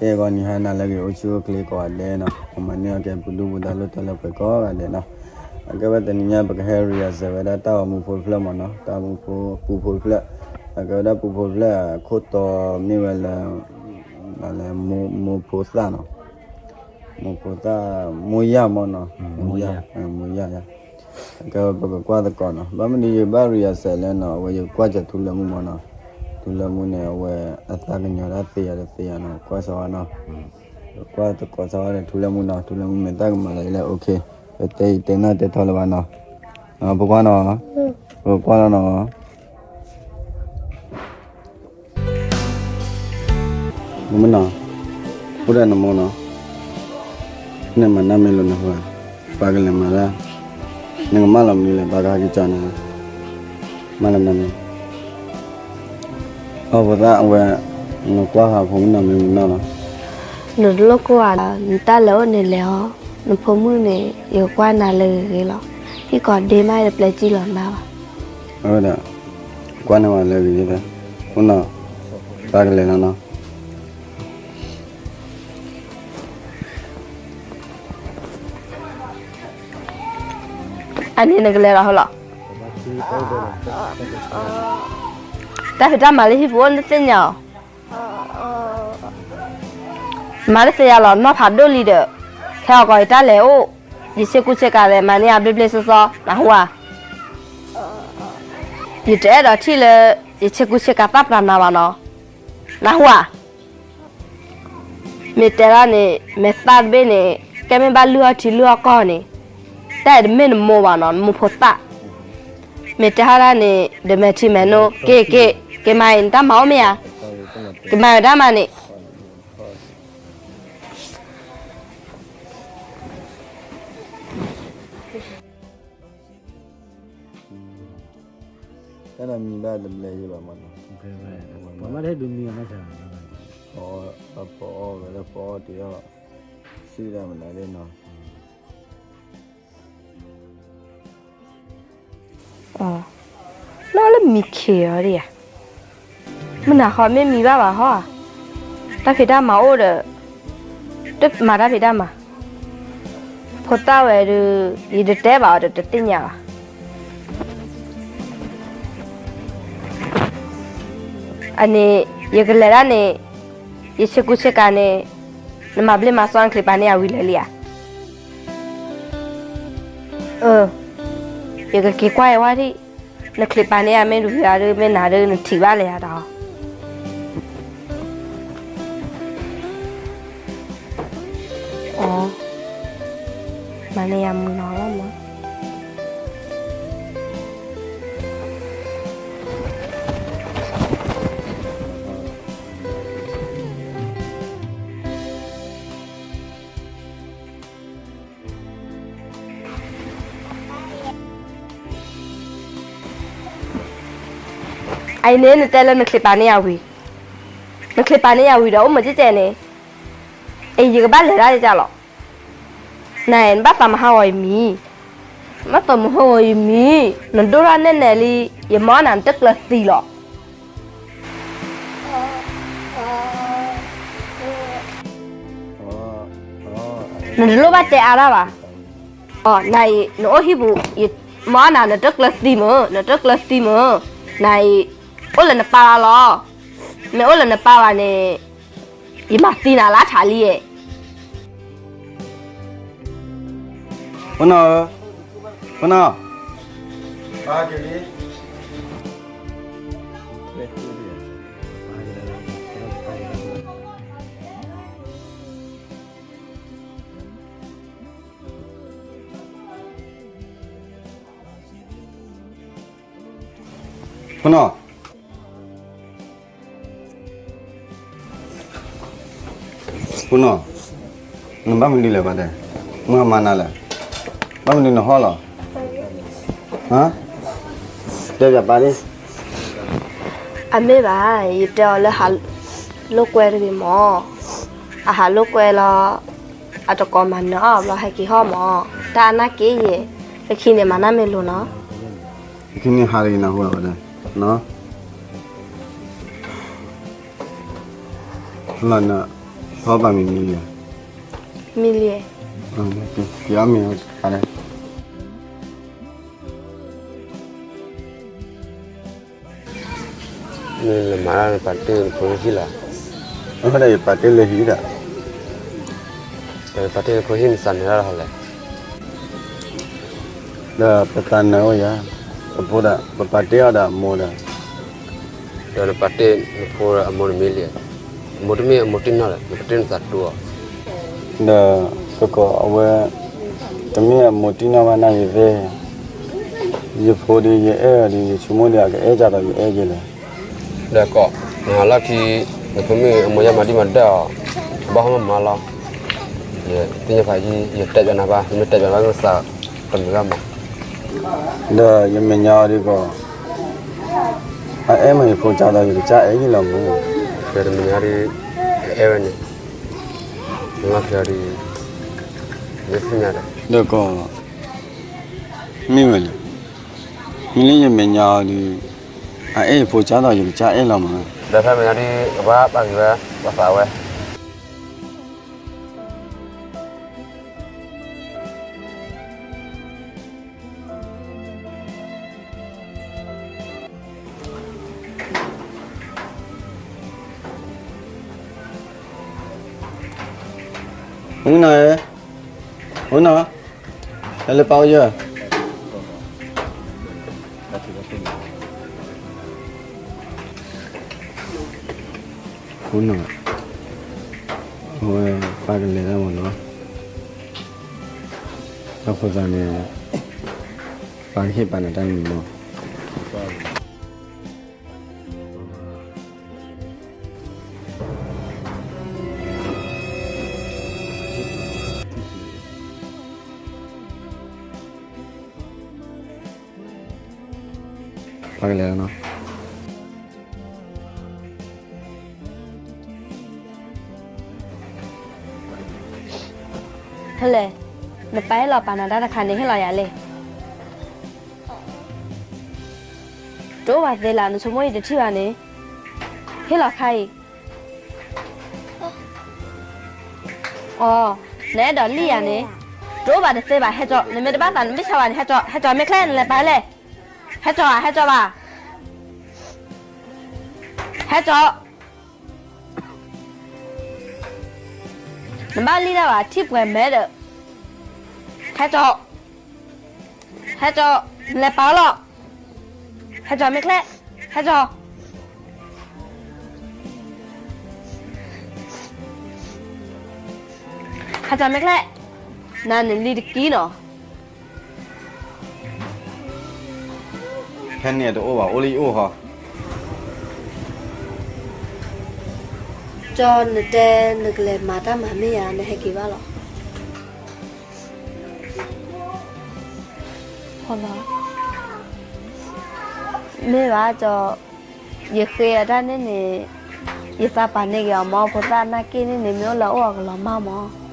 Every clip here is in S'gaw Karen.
ကဲ ဂီၤနံၤဟါနၤလၢအဂ့ၤ အိၣ်ဆူၣ်အိၣ်ချ့ကိးဂၤဒဲးနီၤ, ပမၤန့ၢ်အီၣ်ကဲ ပူၤဒူၣ်ပူၤဒါလိၣ်တၢ်လၢပှဲၤကိးဂၤဒဲးနီၤ, အကဲဝဲတနံၤညါ ပကဟဲ rehearsal ဝဲဒၣ်တၢ်ဂီၤမူဖိတဖျၢၣ်မးနီၤ, တၢ်ဂီၤမူဖိ ပူဖိတဖျၢၣ်, အကဲဝဲဒၣ်ပူဖိတဖျၢၣ် အခိၣ်တီမ့ၢ်ဝဲလၢ လၢ မိၢ်ဖိသၣ်နီၤ, မိၢ်ဖိသၣ် မိၢ်ယၢ်မးနီၤ, မိၢ်ယၢ်, မိၢ်ယၢ်, အကဲဝဲပကကွၢ်သကိးနီၤ, ဘၣ်မနုၤယဘၣ် rehearsal လဲၣ်နီၤ, အဝဲယကကွၢ်စၢၤထူလၢမူမးနီၤ, ထူလၢမူန့ၣ် အဝဲအသးကညီၤတၢ်သ့ယၤတသ့ယၤနီၤ, ကွၢ်စၢၤဝဲနီၤ, ပကွၢ်သကိးစၢၤဝဲဒီးထူလၢမူနီၤ, ထူလၢမူမ့ၢ်တၢ်ကမၤလၢယလဲၣ် okay, ပတဲယတဲနီၢ်တဲထီလၢၤဘၣ်နီၤ, ပကွၢ်နီၤ, ပကွၢ်လီၤနီၤ မုၢ်နီၤ, အိၣ်ဒီးနမိၢ်နီၤ, နမၤနၢ်မ့ၢ်လိာ်နဟူဧါ, ပှၤကလဲၤမၤတၢ်, နကမၢလီၤမနုၤလဲၣ် ပှၤကဟဲက့ၤကၠီနၤ, မၢလီၤနၤမ့ၢ်, အဖိသၣ်အဝဲ, နကွၢ်ဟးဖိမုၣ်နီၤမ့ၢ်မုၢ်နီၤလီၤ, နတလိၣ်ကိၢ်ဘၣ်ဒီး နတၢ်လဲၤအိၣ်န့ၣ်လဲၤအီၤ, နဖိမုၣ်န့ၣ် ယကကွၢ်နၤလၢဂ့ၤဂ့ၤလီၤ, ဟံၣ်ကီးဒ့မးတပျဲစံၣ်လီၤနၤဘၣ်, အဝဲဒၣ်, ကွၢ်န့ၢ်ဝဲလၢဂ့ၤဂ့ၤ, မုၢ်နီၤ, ပှၤကလဲၤလီၤနီၤ အန့ၣ်နကလဲၤလီၤဟီလီၤ, တၢ်ဖံးတၢ်မၤလၢဟံၣ်ပူၤအိၣ်နတသ့ၣ်ညါအီၤ, မၤတသ့ယၤလီၤ နီၢ်ဖးဒိၣ်လံဒီး, ခဲအံၤကီးယတၢ်လဲၤအိၣ်, ယဆ့ကူဆ့ကၤလဲၤမၤန့ၢ်ယၤဘျ့ဘျ့စီစီ နဟူဧါ, ယတအဲၣ်ဒိးထံၣ်လၢ, ယဆ့ကူဆ့ကၤသၣ်ပျၢ်နၤဘၣ်နီၤ, နဟူဧါ မ့ၢ်တဲဒၣ်န့ၣ် မဲာ်သၣ်တဘ့ၣ်န့ၣ် ကဲမ့ၢ်ဘၣ်လုၢ်အီၣ်ထံလုၢ်အီၣ်ကီၢ်န့ၣ်, တၢ်အံၤတမ့ၢ်နမိၢ်ဘၣ်နီၤ နမိၢ်ဖိသၣ်, မ့ၢ်တဲဟီဒၣ်န့ၣ် ဒီးမဲာ်ထံမဲာ်နိ က့ၤက့ၤ, က့ၤမၤအံၤနတၢ်မၤအိၣ်မ့ၢ်ဧါ, က့ၤမၤဝဲတၢ်မၤန့ၣ်, တၢ်မံဘၣ်တဘျဲယဘၣ်မးနီၤ, ပှၤမ့ၢ်တဟဲဒုးမံအီၤနီၤ, ပအီၣ်ဝဲလၢပအီၣ်တ့ၢ်အီၣ်, စံၣ်ဒၣ်မနုၤလဲၣ်နီၤ နီၢ်လၢမံခ့အီၤဒ်ဧါ, မုၢ်နၤဃီမ့ၢ်မံဘၣ်ဘၣ်ဟီဧါ, တၢ်ဖံးတၢ်မၤအိၣ်ဒီး, တမၤတၢ်ဖံးတၢ်မၤ, ဖိသၣ်ဝဲဒုး, ယတတဲဘၣ်အီၤဒီးတသ့ၣ်ညါဘၣ် အန့ၣ်, ယကလဲၤဒၣ်န့ၣ်, ယဆ့ကူဆ့ကၤန့ၣ်, နမၤဘျ့မၤစီနချံးပာ်န့ၢ်ယၤဝံၤလၢာ်လံဧါ, အၢ, ယကက့ၤကွၢ်ယဝဲဒၣ်, နချံးပာ်န့ၢ်ယၤမ့ၢ်တဝံၤဧါဒုး မ့ၢ်နၤဒုး နထံၣ်ဘၣ်လၢယၤဒီး အီ, မၤန့ၢ်ယၤမုၢ်နီၤလီၤမး. အံၤန့ၣ် နတဲလၢနချံးပာ်န့ၢ်ယၤဝံၤ, နချံးပာ်န့ၢ်ယၤဝံၤဒီး အိၣ်မုာ်ကဲကဲန့ၣ်, အံၤ ယကဘၣ်လဲၤဒၣ်ဒ်ကၢ်လီၤ. နၤအံၤ နဘၣ်သးမဟါဂီၤယမံၤ, ဘၣ်သးမဟါဂီၤယမံၤ, နဒိၣ်ထီၣ်နဲၣ်နဲၣ်လံ, ယမၤနၤနတကျၢၤသံလီၤ. နတလိၣ်ဘၣ်တဲအါတၢ်ဘၣ်. နၤအံၤ နအိၣ်ဟံၣ်ပူၤ, ယမၤနၤနတကျၢၤသံမ့ၢ်, နတကျၢၤသံမ့ၢ်, နၤအံၤ အိၣ်လၢနပၢ်လီၤ. မ့ၢ်အိၣ်လၢနပၢ်ဘၣ်န့ၣ်, ယမၤသံနၤလၢထးလံ. ဖိနီၢ်ဧၢ, ဖိနီၢ်, ဖိနီၢ်, ဖိနီၢ်, နဘၣ်မနုၤလဲၣ်ဘၣ်တဲ, မုၢ်ဟါမၤနၤလဲၣ်, ဘၣ်မနုၤနဟီၣ်လီၤ. တဲပၠးပၢ်လံ. အမ့ၢ်ဘၣ်, ယတဲအီၤလၢဟးလိာ်ကွဲတဂ့ၤမး, အဟးလိာ်ကွဲလီၤ, အတကိးမၤနၢၤအီၣ်ဘျီဟဲက့ၤဟီၣ်မး, တၢ်အနၢ်က့ယဲ, လၢခံန့ၣ်မၤနၢ်မ့ၢ်လိာ်နီၤ. လၢခံန့ၣ်ဟးတဂ့ၤနဟူဘၣ်တဲ, လီၤန, ဟီပာ်မံၤမံၤလံဧါ, မံၤလံ, က့ၤအီၣ်မ့ၤအီၤ, နမၤဒၣ်နပာ်တ့ၢ်နဖိလၢဟံၣ်လီၤ, အဃိဒီးယပာ်တ့ၢ်လၢဟံၣ်ဒီး, ပာ်တ့ၢ်နဖိဟံၣ်နသးနၢၤတၢ်လီၤလဲၣ်, ဒီးပသးနၢၤအိၣ်ယၤ, ပဖိဒီး ပပာ်တ့ၢ်အီၤဒီးအမိၢ်ဒီး, ဒီးနပာ်တ့ၢ်နဖိဒီးအမိၢ်တမံၤလံ, အမိၢ်တမ့ၢ်အမိၢ်တံၢ်နီၢ်ဒီး နပတ့ၢ်နသးတူအီၤ, ဒီးသကိးအဝဲ, တမ့ၢ်အမိၢ်တံၢ်နီၢ်ဘၣ်နာ်ဂ့ၤသ့ၣ်, ယဖိဒီးယအဲၣ်အီၤဒီး ယဆိကမိၣ်ဒီးအကအဲၣ်ကၢ်ဒီးယအဲၣ်က့ၤလဲၣ်, ဒီးကိး, နဟးလီၢ်ခံ, နဖိမုၣ်အမိၢ်ယဲမၤဒံးမၤဒၢၣ်အီၤ, ဘၣ်ဟီမးမၤလီၤ, ယသ့ၣ်ညါဖးယံၤ ယတဲဘၣ်နၤဘၣ် နမ့ၢ်တဲဘၣ်နၤဘၣ်ကစး, တမုာ်ဘၣ်မး, ဒီးယမဲာ်ညါအီၤဒ်ကိး, အအဲၣ်မ့ၢ်ယဖိကၢ်ဒီးယကစၢ်အဲၣ်ယံာ်လီၤမး, ဒီးတမဲာ်ညါဒ်, အအဲၣ်ဝဲန့ၣ်, မ့ၢ်လီၤခံအီၤဒ်, ယသ့ၣ်ညါဒီး, ဒီးကိး, မ့ၢ်ဝဲလဲၣ်, မ့ၢ်လၢယမဲာ်ညါအီၤဒ်, အအဲၣ်ယဖိကၢ်ဒီးယကစၢ်အဲၣ်လီၤမး, ဒီးဖဲမဲာ်ညါဒ် ကဘၣ်ပာ်ဂံၢ်ဝဲ, ပှၤသးဝဲ အူနီၢ်, အူနီၢ်, ဟဲလၢပၢ်အိၣ်ယၢၢ်, အူနီၢ်, အဝဲပၢ်ကလဲၤတၢ်မးနီၤ, အဃိသတးန့ၣ်, ပၢ်ကဟ့ၣ်ပာ်နၤတၢ်မံၤမး ပကလဲၤလီၤနီၤ. ဟဲလဲၣ်, နပၢ်ဟ့ၣ်လီၤပာ်နၤတၢ်တခါန့ၣ် ဟ့ၣ်လီၤယၤလဲၣ်. တအိၣ်ဘၣ်သ့လၢ နဆိကမိၣ်ယတထံၣ်ဘၣ်န့ၣ်, ဟ့ၣ်လီၤခါအံၤ. အိ, နအဲၣ်ဒိးလံၣ်ယၤန့ၣ်, တအိၣ်ဘၣ်တသ့ဘၣ် ဟဲကၠီ, နမ့ၢ်တဘၣ်သးနမ့ၢ်ဆါဘၣ်န့ၣ် ဟဲကၠီ, ဟဲကၠီမ့ၢ်ချ့ နလဲၤပာ်လဲၣ်. ဟဲကၠီဧါ, ဟဲကၠီဘၣ်. ဟဲကၠီ. နဘၣ်လံၣ်တၢ်ဘၣ် ထံၣ်ပှဲၤမဲဒီး, ဟဲကၠီ, ဟဲကၠီ, နလဲၤပာ်လီၤ. ဟဲကၠီမ့ၢ်ချ့, ဟဲကၠီ. ဟဲကၠီမ့ၢ်ချ့, နၤန့ၣ်လံတကံနီၤ. ဖဲန့ၣ်တအိၣ်ဘၣ် အိၣ်လၢယအိၣ်ဟီ. ကၠီနတဲနကလဲၤမၤတၢ်မၤမ့ၢ်ဧါ, နဟဲက့ၤဘၣ်လီၤ. မ့ၢ်ဘၣ်ကၠီ, ယဃ့အတၢ်န့ၣ်န့ၣ်, ယသးပာ်န့ၢ်က့ၤအီၤမး ဖိသၣ်နာ်က့ၢ်န့ၣ်န့ၣ် မ့ၢ်အိၣ်လၢအအိၣ်အကလီၤမၢ်မး.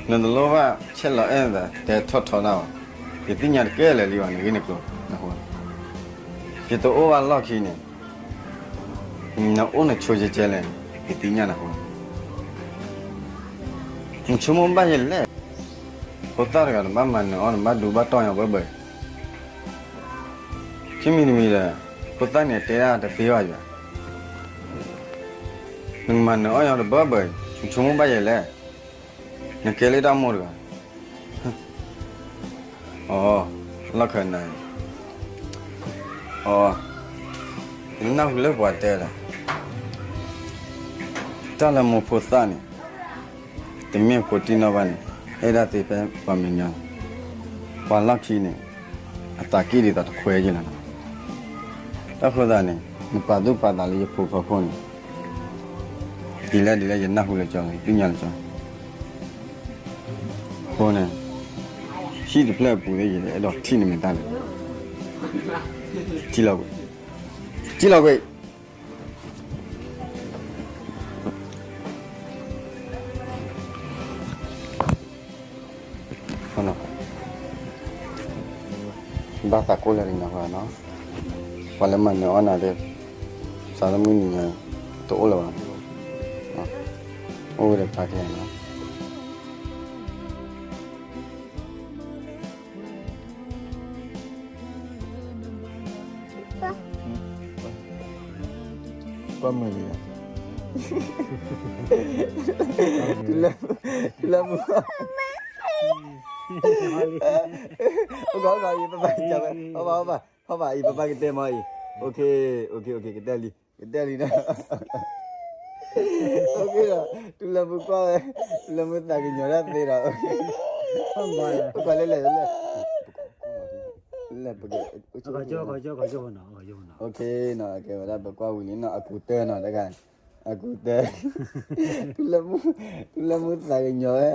နတလိၣ်ဘၣ်ဆဲးလီၤအဲၣ်နသး တဲထီၣ်ထီဒၣ်ဘၣ်, ယသ့ၣ်ညါတကဲလၢာ်လံဘၣ် နဂ့ၢ်နကျိၤ, ယတအိၣ်ဘၣ်လီၢ်ခံန့ၣ်, နအိၣ်နဆိကဲကဲလဲၣ်န့ၣ် ယသ့ၣ်ညါနဃိ, နဆိကမိၣ်ဘၣ်ယဲလဲၣ်. ဖိသၣ်တဂၤတဘၣ်မၤနၢၤအီၣ် နဘၣ်ဒူဘၣ်တီၢ်ညါဘၢဘၢ, ခံမံၤတမံၤဒီး, ဖိသၣ်န့ၣ်တဲဒၣ်တသ့ဘၣ်ယၤ, နမၤနၢၤအီၣ်ညါတဘၢဘၢ, နဆိကမိၣ်ဘၣ်ယဲလဲၣ်. နကဲလၢတၢ်မိၢ်တဂၤ, အီ, လီၢ်ခၢၣ်နၤ, အီ, နနၢ်ဟူလၢပှၤတဲဒီး, တၢ်လၢမိၢ်ဖိသၣ်န့ၣ်, တမ့ၢ်ဖိတံၢ်နီၢ်ဘၣ်န့ၣ်, အဲၣ်ဒၣ်သ့ဖဲပှၤမဲာ်ညါ, ပှၤလီၢ်ခံန့ၣ်, အသးကံၢ်ဒ်သိးတခွဲးက့လီၤ. တၢ်ဃိသးန့ၣ် နပာ်သူၣ်ပာ်သးလၢယဖိဖီခိၣ်န့ၣ်, ဒ်လဲၣ်ဒ်လဲၣ် ယနၢ်ဟူလၢကၠီလီၤ ယသ့ၣ်ညါလၢကၠီ, အဃိန့ၣ်, ဟံၣ်တဖျၢၣ်အပူၤသ့ၣ် ယအဲၣ်ဒိးထံၣ်နမဲာ်တၢ်န့ၣ်, ထံၣ်လီၤကွံာ်, ထံၣ်လီၤကွံာ်. ဘၣ်သးကိၢ်လၢနၤဃီနီၤ. ပှၤလၢမၤနၢၤအီၣ်နၤသ့ၣ်, စးထီၣ်မုၢ်နံၤညါ တအိၣ်လၢၤဘၣ်, အိၣ်ဝဲဒီးပှၤခဲအံၤလီၤ. ကွၢ်မုာ်လံဧါ, တုၤလၢမုၢ်, အိၣ်ဂီၢ်အိၣ်ဂီၢ်အံၤ ပပၢ်ကတဲဝဲ, ဟီၣ်ဘၣ်ဟီၣ်ဘၣ် ဟီၣ်ဘၣ်အံၤ ပပၢ်ကတဲမ့ၢ်အံၤ, အိၣ်ခ့ အိၣ်ခ့ အိၣ်ခ့ ကတဲလံ, ကတဲလံနီၤ, အိၣ်ခ့ဒီး တုၤလၢမုၢ်ကွၢ်ဝဲ, တုၤလၢမုၢ်သးကညီၤတၢ်သ့ဒီး, ပကွၢ်လၢလဲၣ်လဲၣ်, လဲၣ်ပက, အိၣ်ခ့နီၤ ကဲဝဲဒၣ်ပကွၢ်ဝံၤလံနီၤ အကူတၢနီၤတဂၤ, အကူတၢ, တုၤလၢမုၢ်သးကညီၤဝဲ,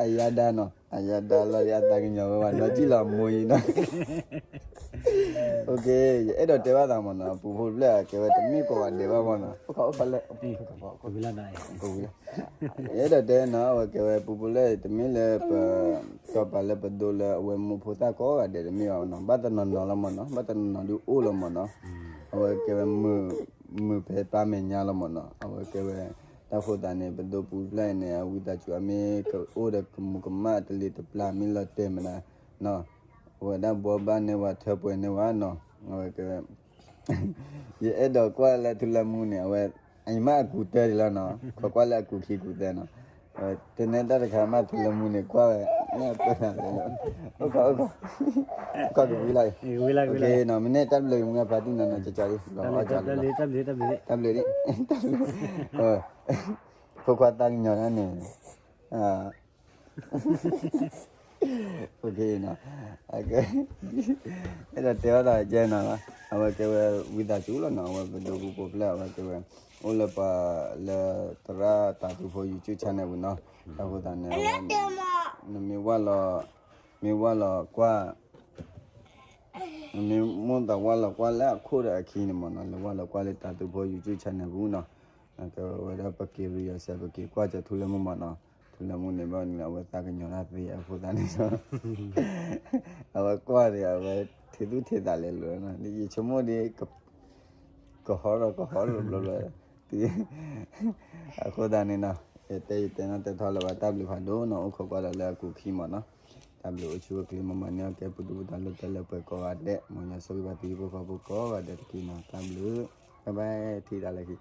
အယါဒါနီၤ အယါဒါလီၤဒီးအသးကညီၤဝဲဘၣ် နီၢ်ကံၣ်လီၤအမိၢ်အံၤနီၤ, ယအဲၣ်ဒိးတဲဘၣ်သးမ့ၢ်နီၤ ပူဖိတဖျၢၣ်ကဲဝဲတမ့ၢ်ကိးဂၤဒဲးဘၣ်မ့ၢ်နီၤ အိၣ်ခီအိၣ်ခီလဲၣ်, ယအဲၣ်ဒိးတဲနီၤ အဝဲကဲဝဲပူဖိတဖျၢၣ် တမ့ၢ်လၢပ, စီၤပၤလၢပဒိလၢအဝဲမူဖိသၣ်ကိးဂၤဒဲးတမ့ၢ်ဘၣ်မ့ၢ်နီၤ ဘၣ်တနီၤနီၤလီၤမ့ၢ်နီၤ ဘၣ်တနီၤနီၤဒုးအိၣ်လီၤမ့ၢ်နီၤ, အဝဲကဲဝဲ မုာ်ဖဲပၢ်မဲာ်ညါလီၤမ့ၢ်နီၤ အဝဲကဲဝဲ, တၢ်ဃိသးန့ၣ် ပဒိပူတဖျၢၣ်အံၤန့ၣ် အဝံသးစူၤအမ့ၢ်ကအိၣ်ဒီးကမူးကမၣ်တလံၤတပျၢ်မ့ၢ်လီၤတဲာ်မနုၤ, အဝဲဒၣ်ဘှီဘၣ်န့ၢ်ဝဲထၢပှဲၤန့ၢ်ဝဲနီၤ အဝဲကဲဝဲ ယအဲၣ်ဒိးကွၢ်လၢထူလၢမူန့ၣ် အဝဲ, အံၤမ့ၢ်အကူတၢဒံးလီၤနီၤ ခိးကွၢ်လၢအကူခံကူသၢနီၤ, တနဲတၢ်တခါမ့ၢ်ထူလၢမူန့ၣ် ကွၢ်ဝဲ, အိၣ်ခီ, အိၣ်ခီ, အိၣ်ခီကဝံၤလီၤ, မ့ၢ်န့ၣ်တၢ်ဘျုးမုၢ်ဖါတံၢ်နီၤနီၤ ကကီလံ, တၢ်ဘျုး, တၢ်ဘျုး, တၢ်ဘျုး, ဖိခွါသးကညီၤတၢ်န့ၣ် နီၤ, အဲၣ်ဒိးတဲဘၣ်သးကဲနီၤ, အဝဲကဲဝဲဝံသးစူၤလီၤနီၤ အဝဲပဒိပူဖိတဖျၢၣ် အဝဲကဲဝဲ, အိၣ်လၢပှၤလၢသရၣ်တၤသူဖိ YouTube channel ပူၤနီၤ, တၢ်ဃိသးန့ၣ်, နမ့ၢ်ဝၢ်လီၤ, မ့ၢ်ဝၢ်လီၤကွၢ် မ့ၢ်မိၣ်သးဝၢ်လီၤကွၢ်လၢအခိၣ်ဒီးအခံန့ၣ်မ့ၢ်နီၤ လဲၤဝၢ်လီၤကွၢ်လၢတၤသူဖိ YouTube channel ပူၤနီၤ, ကဲဝဲဒၣ်ပက့ၤရံယီၤစဲး ပက့ၤကွၢ်စၢၤထူလၢမူမ့ၢ်နီၤ, ထူလၢမူန့ၣ်ဘၣ်န့ၣ် အဝဲသးကညီၤတၢ်သ့အဃိသတးန့ၣ်ဒီး, အဝဲကွၢ်ဒီး အဝဲထံၣ်သူၣ်ထံၣ်သးလဲၤလိၤနီၤ ယဆိကမိၣ်ဒီး ကဟီထီၣ်ကဟီထီၣ်ဘျီဘျီ, အဃိသတးန့ၣ်နီၤ, ယတဲယတဲနီၤ တဲထီၣ်လၢၤဘၣ် တၢ်ဘျုးဖးဒိၣ်နီၤ အိၣ်ခိးကွၢ်ဒီးလၢအကူခံမ့ၢ်နီၤ, တၢ်ဘျုးအိၣ်ဆူၣ်အိၣ်ချ့ မ်မၤန့ၢ်အီၣ်ကဲပူၤဒူပူၤ တၢ်လၢတၢ်လၢပှဲၤကိးဂၤဒဲး မ်ယွၤဆိၣ်ဂ့ၤဘၣ်သုဟံၣ်ဖိဃီဖိကိးဂၤဒဲးတက့ၢ်နီၤ တၢ်ဘျုး, bye bye ထံၣ်တၢ်လၢခံ